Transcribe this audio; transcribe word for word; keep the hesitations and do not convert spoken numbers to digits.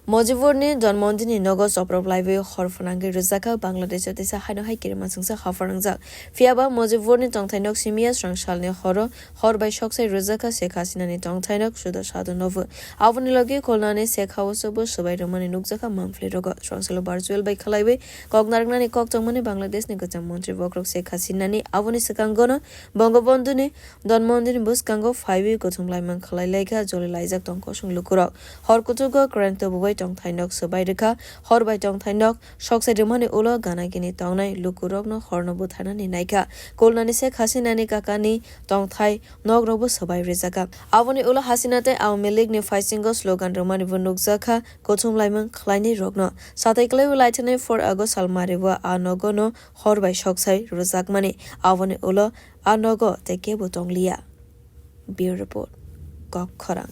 Mojibur ni Don Mondir ni nogo choprok laiwi hor phwnangwi rwjakha. Bangladesh o teisa haino hai kirima chwngsa hor phwnangjak. Phiyaba Mojibur ni tongthai nok simiya srang salni horo hor bai soksai rwjakha Sheikh Hasina ni tongthai nok suda sadu nobu. Aboni logi Khulna ni Sheikh House o bo swbai rwmani nukjakha monthly rogo. Srang salo virtual bai khlaiwi kok narwknani kok tongmani Bangladesh ni kwcham montri bokrok Sheikh Hasina ni aboni swkango no Bangabandhu ni Don Mondir ni bwskango phaiwi kuthum laimang khlai laikha, joli laijak tong kosong lukurok. Hor kuchugo current tubuwi tongthai nok swbai rwkha, hor bai tongthai nok soksai rwmani ulo gana gini tongnai lukurokno horno butharnani naikha. Khulnani Sheikh Hasinani kakani tongthai nokrokbo swbai rwjakha. Aboni ulo Hasina tei Awami League ni phaisingo slogan rwmanibo nukjakha kuthum laimang khlainai rokno. Satai kwlaiwi laithani four August salmaribo a nogono hor bai soksai rwjakmani. Aboni ulo a nogo tei kebo tongliya. Bureau Report, Kok Khorang.